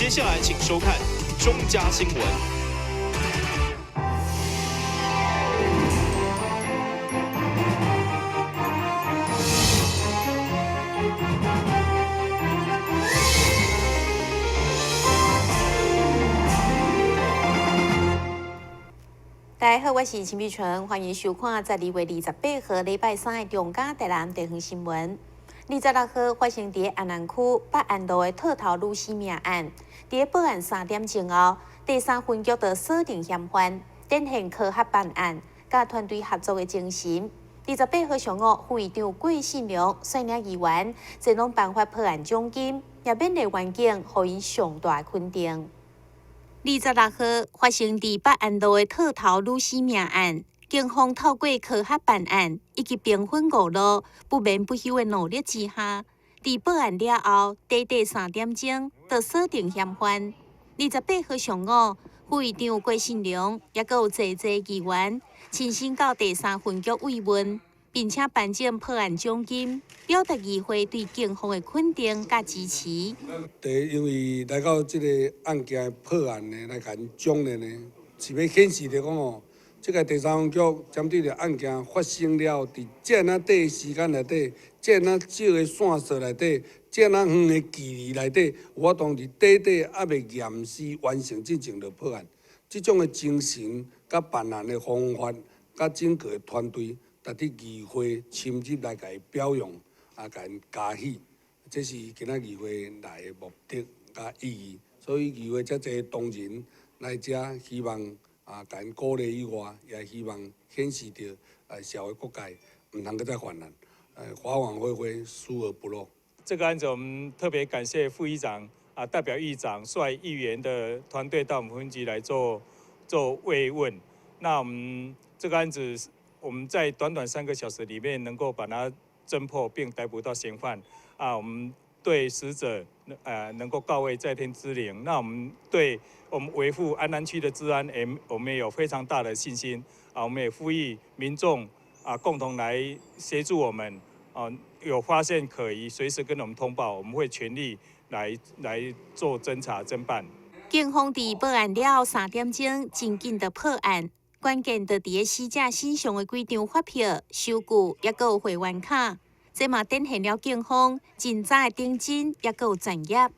接下來請收看中嘉新聞。大家好，我是陳美純，歡迎收看12月28號禮拜三的中嘉台南地方新聞。26號發生佇安南區北安路的套頭女屍命案，佇報案3點鐘後，第三分局就鎖定嫌犯，展現科學辦案、佮團隊合作的精神。28號上午，副議長郭信良率領議員前往頒發破案獎金，也勉勵員警，予𪜶上大肯定。26號發生佇北安路的套頭女屍命案，警方透過科學辦案以及兵分五路不眠不休的努力之下，佇報案了後，短短3點鐘就鎖定嫌犯。28號上午，副議長郭信良也閣有濟濟議員親身到第三分局慰問，並且頒獎破案獎金，表達議會對警方的肯定佮支持。第一，因為來到這個案件破案呢，來共𪜶獎勵呢，是欲顯示著講哦，這個第三分局針對著案件發生了，佇遮爾短的時間內底，遮爾少的線索內底，遮爾遠的距離內底，有法度佇短短猶未驗屍完成之前就破案，這種的精神、佮辦案的方法、佮整個的團隊。值得議會深入來共伊表揚，啊，共𪜶嘉許，這是今仔議會來的目的佮意義。所以議會遮濟同仁來遮，希望啊，共𪜶鼓勵以外，也希望顯示著啊，社會各界毋通閣再犯案，法網恢恢，疏而不漏。這個案子，我們特別感謝副議長啊，代表議長率議員的團隊到我們分局來做慰問。那我們這個案子，我們在短短3個小時裡面能夠把它偵破並逮捕到嫌犯，啊，我們對死者能夠告慰在天之靈，那我們對我們維護安南區的治安，也我們也有非常大的信心，啊，我們也呼籲民眾啊共同來協助我們，啊，有發現可疑，隨時跟我們通報，我們會全力來做偵查偵辦。警方佇報案了後3點鐘，真緊就破案。關鍵就佇咧死者身上的幾張發票、收據，抑閣有會員卡，這嘛展現了警方真早的偵偵，抑閣有專業。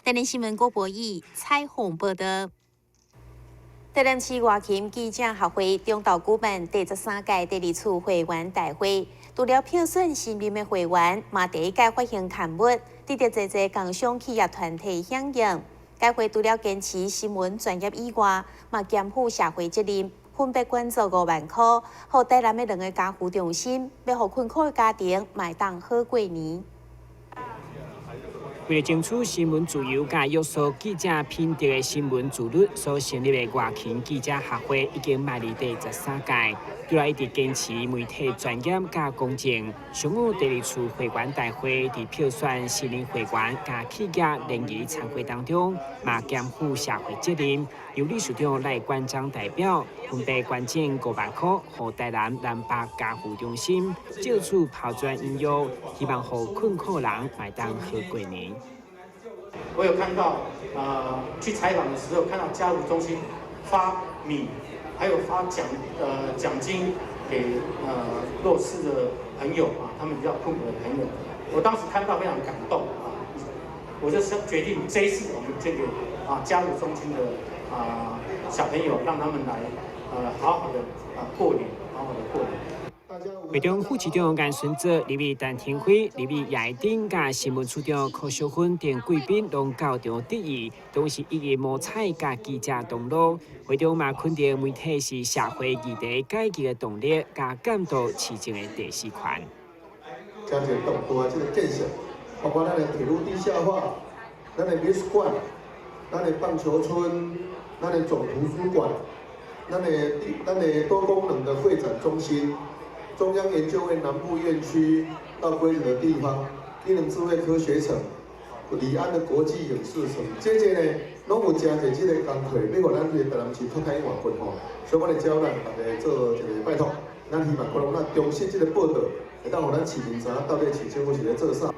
台南新聞郭博義採訪報導。台南市外勤記者協會中晝舉辦第13屆第二次會員大會，除了票選新任的會員，嘛第一屆發行刊物，得著濟濟工商企業團體響應。該會除了堅持新聞專業以外，嘛肩負社會責任。分別捐助5萬箍，予台南的兩個家扶中心，欲予困苦的家庭嘛會當好過年。為了爭取新聞自由，佮約束記者品德的新聞自律，所成立的外勤記者協會已經邁入第13屆，除了一直堅持媒體專業佮公正。上午第二次會員大會佇票選新任會員佮企業聯誼餐會當中，嘛肩負社會責任，由理事長賴館長代表分別捐贈5萬箍，予台南南北家扶中心，借此拋磚引玉，希望予困苦人嘛會當好過年。我有看到，去採訪的時候，看到家扶中心發米，還有發獎金給弱勢的朋友啊，他們比較困苦的朋友。我當時看到非常感動啊，我就決定這一次我們捐給啊家扶中心的啊小朋友，讓他們來好好的啊過年，好好的過年。會中副市長顏順哲、立委陳亭妃、立委葉丁佮新聞處長柯淑芬等貴賓攏到場致意，同時一一摸彩佮記者同樂。會中嘛肯定媒體是社會議題解決的動力，佮監督市政的第四權。真濟重大這個建設，包括咱的鐵路地下化、咱的美術館、咱的棒球村、咱的總圖書館、咱的多功能的會展中心。中央研究院南部院區到歸仁的地方，機能智慧科學城、里安的國際影視城，這些呢，攏有誠濟這个工課，欲予咱這個台南市脫開倚困吼。所以，我咧遮咱大家做一個拜託，咱希望講咱重視這個報道，會當予咱市民知影到底市政府是咧做啥。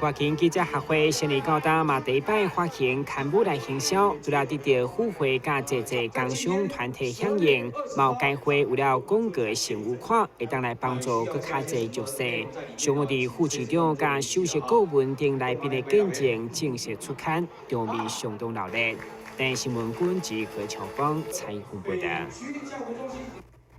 外勤記者學會成立到今嘛，第一擺發行刊物來行銷，除了得到府會佮濟濟工商團體響應，嘛有該會為了廣告的成有款，會當來幫助閣較濟弱勢。上午佇副市長佮首席顧問等來賓的見證正式出刊，場面相當熱烈。台視新聞軍及何喬芳採訪報道。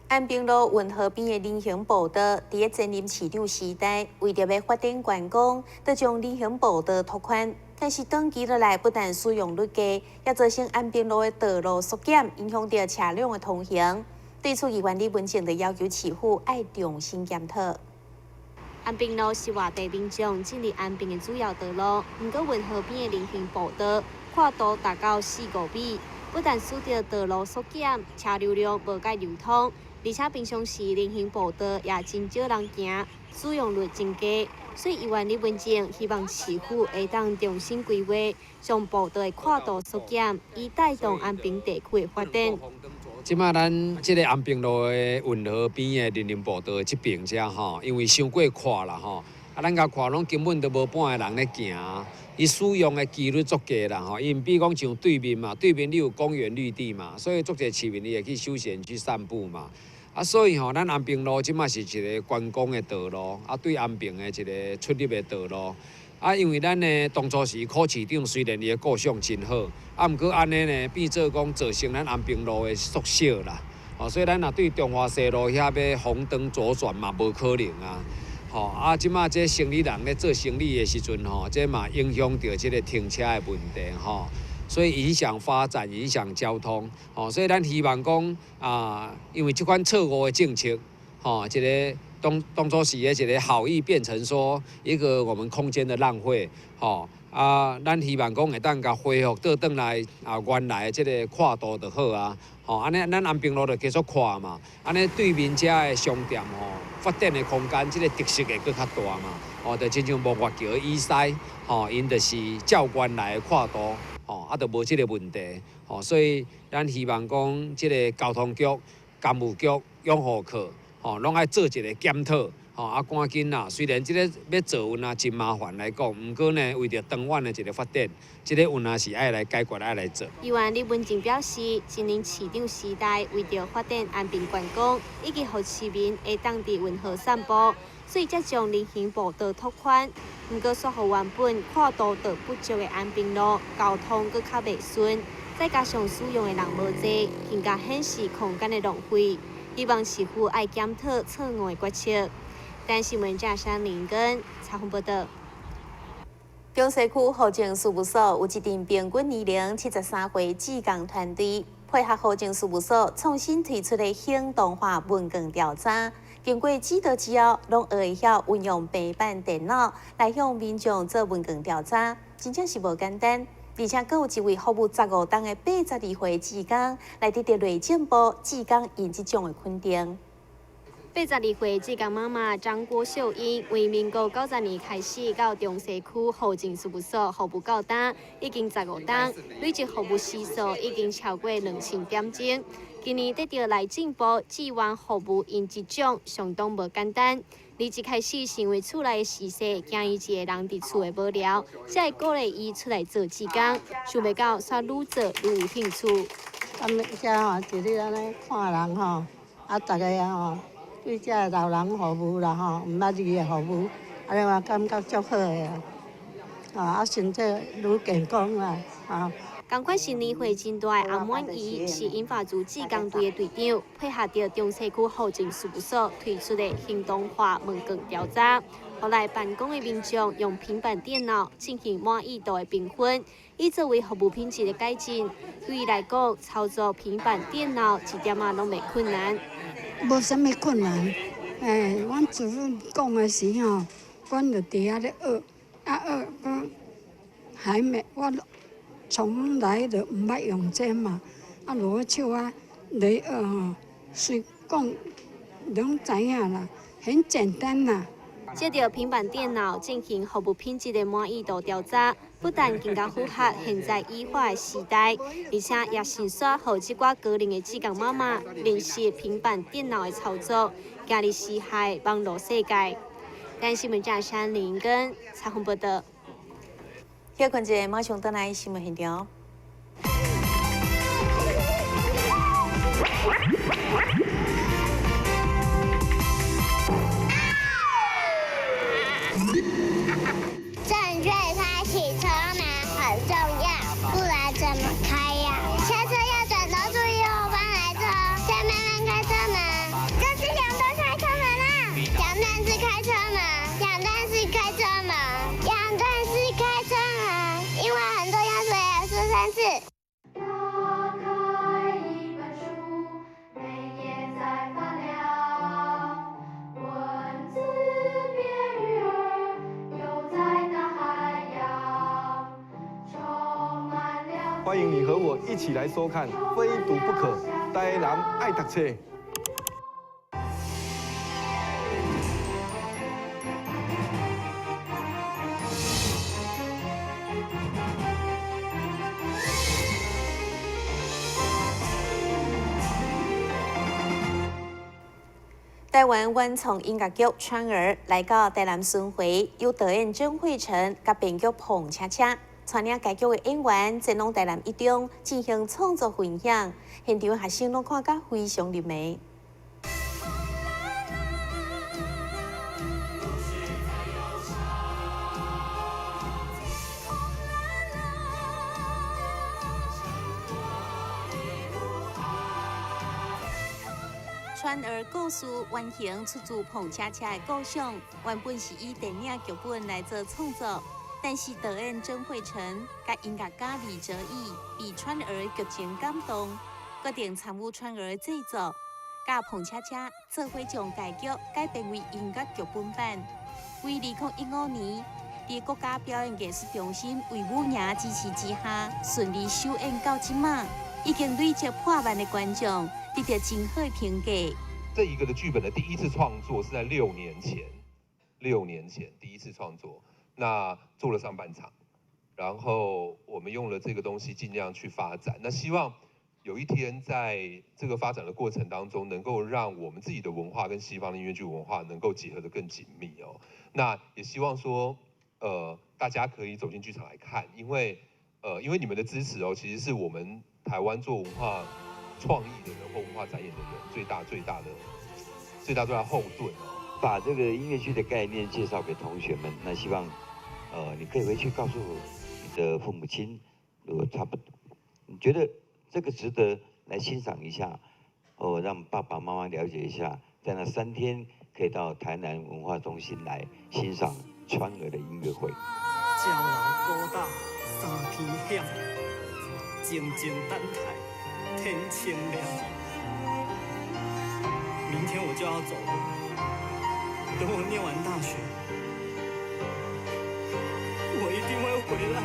安平路運河邊的人行步道，佇咧前任市長時代，為著欲發展觀光，就將人行步道拓寬。但是長期落來，不但使用率低，也造成安平路的道路縮減，影響著車輛的通行。對此，議員李文靜就要求市府愛重新檢討。安平路是外地民眾進入安平的主要道路，毋過運河邊的人行步道闊度達到四五米，不但使得道路縮減，車流量無蓋流通。而且平常時人行步道也真少人行，使用率真低，所以議員李文靜希望市府會當重新規劃，將步道的闊度縮減，以帶動安平地區的發展。這擺咱這个安平路的運河邊的人行步道這爿遮吼，因為傷過闊啦吼，啊，咱共看攏根本都無半个人咧行，伊使用的幾率足低啦吼，伊毋比講像對面嘛，對面你有公園綠地嘛，所以足濟市民伊會去休閒去散步嘛。啊，所以吼，咱安平路這擺是一个觀光的道路，啊，對安平的一个出入的道路。啊，因為咱的當初時柯市長雖然伊的構想真好，啊，毋過按呢呢變做講造成咱安平路的縮小啦。哦，所以咱若對中華西路遐欲紅燈左轉嘛，無可能啊。吼，啊，這擺這生意人咧做生意的時陣吼，這嘛影響著這个停車的問題吼。所以影響發展，影響交通，吼，所以咱希望講啊，因為這款錯誤的政策，吼，一个當當初時的一个好意變成說一個我們空間的浪費，吼，啊，咱希望講會當共恢復倒轉來啊，原來的這个闊度就好啊，吼，按呢咱安平路就繼續闊嘛，按呢對面遮的商店吼，發展的空間，這个特色會閣較大嘛，吼，就親像木月橋以西，吼，𪜶就是照原來的闊度。吼，啊，就無這个問題，吼，所以咱希望講，這个交通局、工務局、養護課，吼，攏愛做一个檢討，吼，啊，趕緊啦。雖然這个欲做有若真麻煩來講，毋過呢，為著長遠的一个發展，這个有若是愛來解決，愛來做。議員李文靜表示，前任市長時代為著發展安平觀光，以及予市民會當佇運河散步，所以才將人行步道拓寬。毋過，煞予原本闊度就不足的安平路交通閣較袂順，再加上使用的人無濟，更加顯示空間的浪費。希望市府愛檢討錯誤的決策。台視新聞鄭山林跟采訪報道。中西區戶政事務所有一陣平均年齡73歲志工團隊，配合戶政事務所創新推出的行動化問卷調查。經過指導之後，攏學會曉運用平板電腦來向民眾做問卷調查，真正是無簡單。而且，閣有一位服務15冬的82歲志工來得著內政部志工銀質獎的肯定。82歲志工媽媽張郭秀英，為民國90年開始到中西區戶政事務所服務到今，已經15冬，累計服務時數已經超過2000點鐘。今年得著內政部志願服務銀質獎，相當無簡單。而一開始是因為厝內的時勢，驚伊一个人佇厝會無聊，才會鼓勵伊出來做志工。想袂到，煞愈做愈有興趣。咁遮吼，一日按呢看人吼，啊，逐个吼，對遮老人服務啦吼，毋捌字的服務，按呢我感覺足好的啊，啊，身體愈健康啦，啊。仝款是年歲真大的阿滿姨，是銀髮族志工隊的隊長，配合著中西區戶政事務所推出的行動化問卷調查，予來辦公的民眾用平板電腦進行滿意度的評分，以作為服務品質的改進。對伊來講，操作平板電腦一點仔攏袂困難。無啥物困難，欸，阮主任講的時候，阮就佇遐咧學，啊學，閣還沒我。從來就毋捌用這嘛，啊，落手啊來學吼，雖講攏知影啦，很簡單啦。藉著平板電腦進行服務品質的滿意度調查，不但更加符合現在醫化的時代，而且也順紲予這寡高齡的志工媽媽練習平板電腦的操作，行入時代網路世界。台視新聞鄭山林跟采訪報道。第二环节马上转来新闻现场。正确开启车门很重要，不然怎么开呀？下车要转头注意后方来车，再慢慢开车门。这是两段开车门啊！两段式开车门，两段式开车门，两段式开车门，因为很重要，所以要说三次。打开一本书，每页在发亮，文字变鱼儿，游在大海洋，充满了。欢迎你和我一起来收看《非读不可》，台南爱读册。台湾原创音乐剧《川儿》来到台南巡回，由导演曾慧成佮编剧彭恰恰带领该剧的演员前往台南一中进行创作分享，现场学生拢看甲非常入迷。川儿故事原型出自彭恰恰的构想，原本是以电影剧本来做创作，但是导演曾慧成佮音乐家李哲毅被川儿剧情感动，决定参与川儿制作，佮彭恰恰做伙将该剧改编为音乐剧本版。为2015年，伫国家表演艺术中心卫武营支持之下，顺利首演到这马，已经累积破万的观众，得到真好的评价。这一个的剧本的第一次创作是在6年前，6年前第一次创作，那做了上半场，然后我们用了这个东西尽量去发展，那希望有一天在这个发展的过程当中，能够让我们自己的文化跟西方的音乐剧文化能够结合得更紧密哦。那也希望说，大家可以走进剧场来看，因为你们的支持哦，其实是我们台湾做文化创意的人或文化展演的人最大后盾哦。把这个音乐剧的概念介绍给同学们，那希望，你可以回去告诉你的父母亲，如果他不，你觉得这个值得来欣赏一下，哦，让爸爸妈妈了解一下，在那3天可以到台南文化中心来欣赏川儿的音乐会。鸟楼古早三天险，静静等待天清亮。明天我就要走了，等我念完大学，我一定会回来。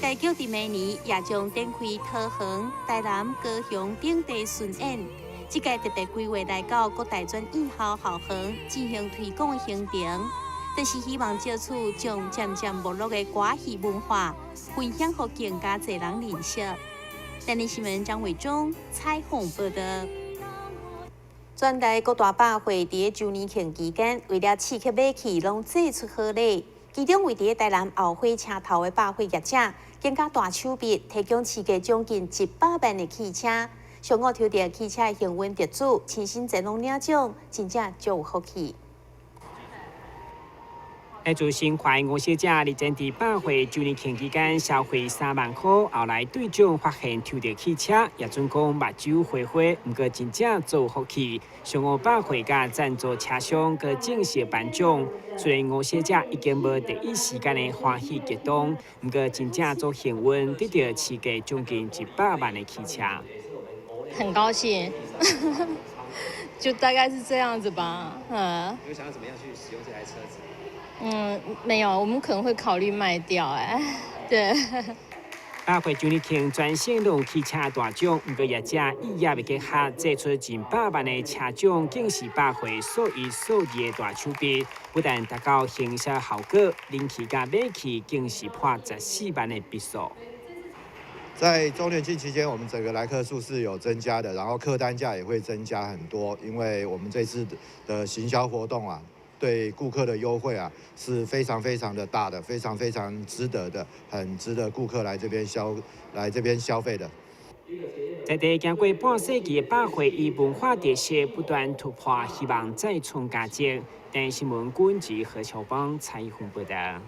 该剧伫明年也将展开桃园、台南、高雄等地巡演。这届特别规划来到各大专院校校园进行推广的行程，就是希望借此将渐渐没落的歌戏文化分享予更加济人认识。台南新闻张伟忠采访报道。全台各大百货伫周年庆期间，为了刺激买气，拢祭出好礼。其中，位伫台南后火车头的百货业者，更加大手笔提供市价将近100万的汽车。上午抽到汽车的幸运得主，亲身前往领奖，真正足有福气。来自新华吴小姐日前伫百货周年庆期间消费3万块，后来兑奖发现抽到汽车，也准讲目睭花花，毋过真正做福气。上午百货佮赞助车厢阁正式颁奖，虽然吴小姐已经无第一时间的欢喜激动，毋过真正做幸运得到市价将近100万的汽车。很高兴，就大概是这样子吧。嗯。有想要怎么样去使用这台车子？嗯，没有，我们可能会考虑卖掉，哎，对。百货周年庆全省拢有汽车大奖，毋过业者意也未结合，祭出近100万的车奖，更是百货数一数二的大手笔。不但达到行销效果，人气佮买气更是破14万的笔数。在周年庆期间，我们整个来客数是有增加的，然后客单价也会增加很多，因为我们这次的行销活动啊，对顾客的优惠啊是非常非常的大的，非常非常值得的，很值得顾客来这边消费的。在地经过半世纪的百货，以文化特色不断突破，希望再创佳绩。电视新闻军及何秋邦采访报道。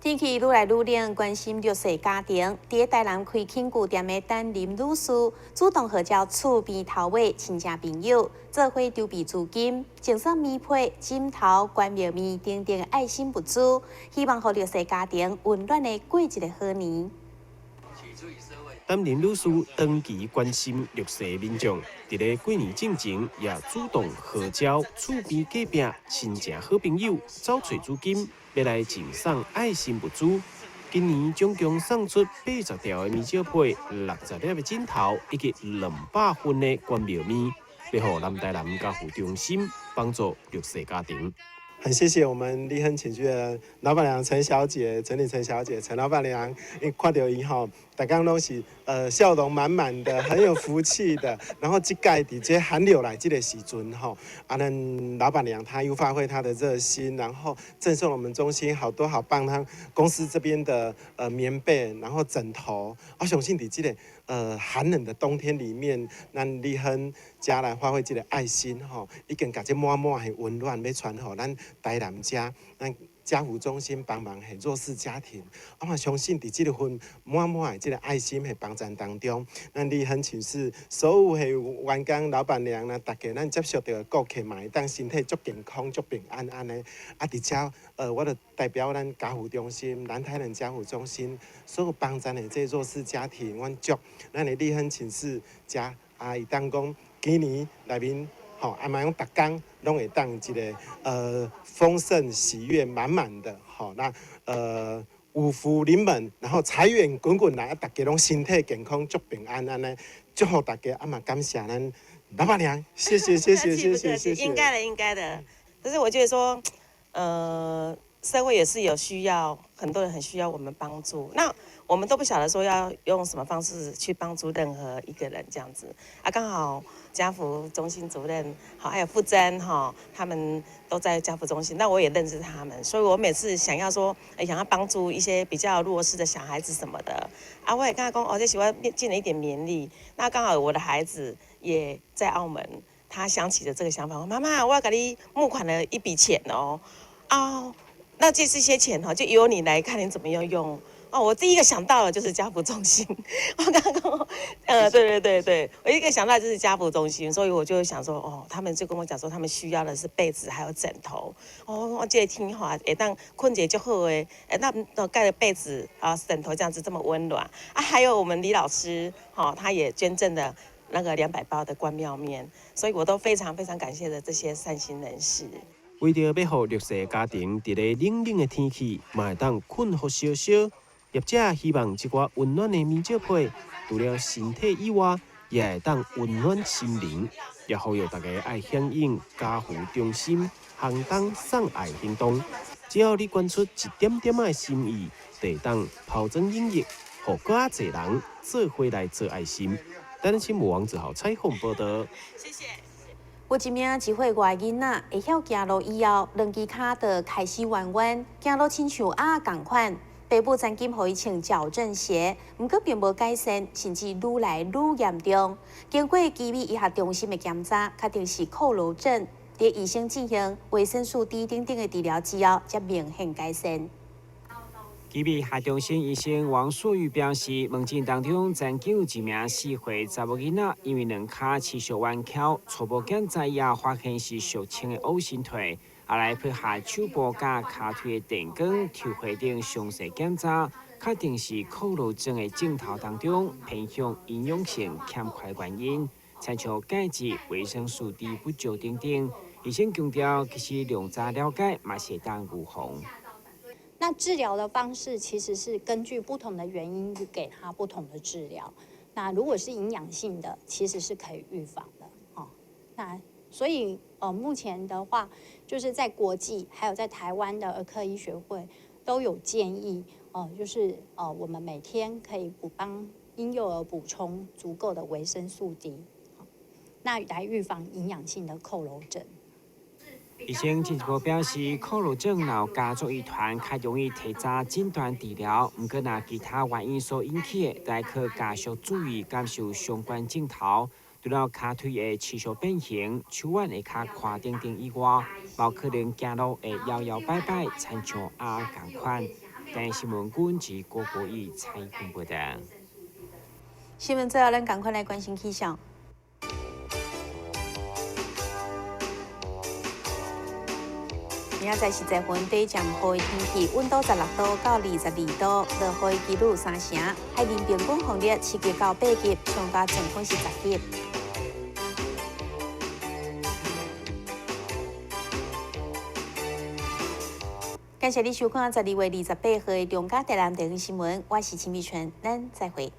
天气愈来愈冷，关心弱势家庭。伫台南开寝具店的陈林女士，主动号召厝边头尾亲戚朋友，做伙筹备资金，赠送棉被、枕头、关庙面等等的爱心物资，希望予弱势家庭温暖的过一个好年。陈林女士长期关心弱势民众，伫咧过年进前也主动号召厝边隔壁亲情好朋友走揣资金，欲来赠送爱心物资。今年总共送出80条的棉蓆被、60粒的枕头以及200份的关庙面，欲予南台南家扶中心帮助弱势家庭。很谢谢我们立亨寝具的老板娘陈小姐、陈丽陈小姐、陈老板娘，因看著伊吼，逐工攏是笑容满满的，很有福气的。然后這擺佇這寒流來這个時陣吼，啊，咱老板娘她又發揮她的熱心，然後贈送我們中心好多好棒，她公司這邊的棉被，然後枕頭，我相信佇這个寒冷的冬天裡面，咱立亨遮來發揮這个愛心吼，已經共這滿滿的溫暖欲傳予咱台南遮，咱家扶中心幫忙的弱勢家庭，我嘛相信佇這个份滿滿的這个愛心的幫贊當中，咱立亨寢室所有的員工、老闆娘啦，大家咱接觸著的顧客嘛會當身體足健康、足平安按呢。啊，佇遮我就代表咱家扶中心、南台南家扶中心所有幫贊的這弱勢家庭，阮祝咱的立亨寢室遮啊，會當講今年內面。吼，啊嘛講逐工攏會當一个豐盛喜悅滿滿的，吼，那五福臨門，然後財源滾滾來，啊，大家攏身體健康，足平安按呢，祝福大家，啊嘛感謝咱老闆娘，謝謝謝謝謝謝謝謝。應該的應該的，但是我覺得說，社會也是有需要，很多人很需要我們幫助，那我們都不曉得說要用什麼方式去幫助任何一個人這樣子，啊，剛好家扶中心主任好，還有傅珍哈，他們都在家扶中心，那我也認識他們，所以我每次想要說，想要幫助一些比較弱勢的小孩子什麼的，啊，我也跟他講，哦，這喜歡盡了一點綿力，那剛好我的孩子也在澳門，他想起了這個想法，媽媽，我要給你募款了一筆錢哦，啊，那這些錢哈，就由你來看你怎麼樣用。哦，我第一個想到的就是家扶中心。我剛剛，對對對對，我一個想到就是家扶中心，所以我就想說，哦，他們就跟我講說，他們需要的是被子還有枕頭。哦，我這个天吼，會當睏一个足好的，那蓋的被子啊，枕頭這樣子這麼溫暖啊。還有我們李老師，哈，他也捐贈了那個200包的關廟麵，所以我都非常非常感謝的這些善心人士。為著欲予弱勢家庭佇咧冷冷的天氣，嘛會當睏予燒燒。業者希望這寡溫暖的棉蓆被，除了身體以外，也會當溫暖心靈。也呼籲大家愛響應家扶中心寒冬送愛行動。只要你捐出一點點仔的心意，就會當拋磚引玉，予閣較濟人做伙來做愛心。台南新聞王子豪採訪報導。謝謝。有一名1歲外囡仔會曉行路以後，兩支跤就開始彎彎，行路親像鴨仝款。爸母曾經予伊穿矯正鞋，毋過並無改善，甚至愈來愈嚴重。經過奇美醫學中心的檢查，確定是佝僂症。佇醫生進行維生素 D 等等的治療之後，才明顯改善。奇美醫學中心醫生王素玉表示，門診當中曾經有一名4歲查某囡仔，因為兩跤持續彎翹，初步檢查以後發現是俗稱的 O 型腿。後來配合手部佮跤腿的電光、抽血等詳細檢查，確定是佝僂症的症頭當中偏向營養性欠缺原因，親像鈣質、維生素 D 不足等等。醫生強調，其實量早了解嘛是會當預防。那治療的方式其實是根據不同的原因給他不同的治療。那如果是營養性的，其實是可以預防的。哦，那所以目前的話，就是在國際還有在台灣的兒科醫學會都有建議，就是我們每天可以補幫嬰幼兒補充足夠的維生素 D，那來預防營養性的佝僂症。醫生進一步表示，酷羅症若有家族遺傳，較容易提早診斷治療。毋過，若其他原因所引起的，著愛靠家屬注意感受相關症頭。除了跤腿會持續變形，手腕會較寬等等以外，無可能行路會搖搖擺擺，親像鴨仝款。台視新聞軍及郭國義採訪報導。新聞最後，咱趕快來關心氣象。明仔載是十分底漸雨的天氣，溫度16度到22度，落雨的幾率三成。海面平均風力7級到8級，上加陣風是10級。感謝你收看12月28號的中嘉台南地方新聞，我是秦美純，咱再會。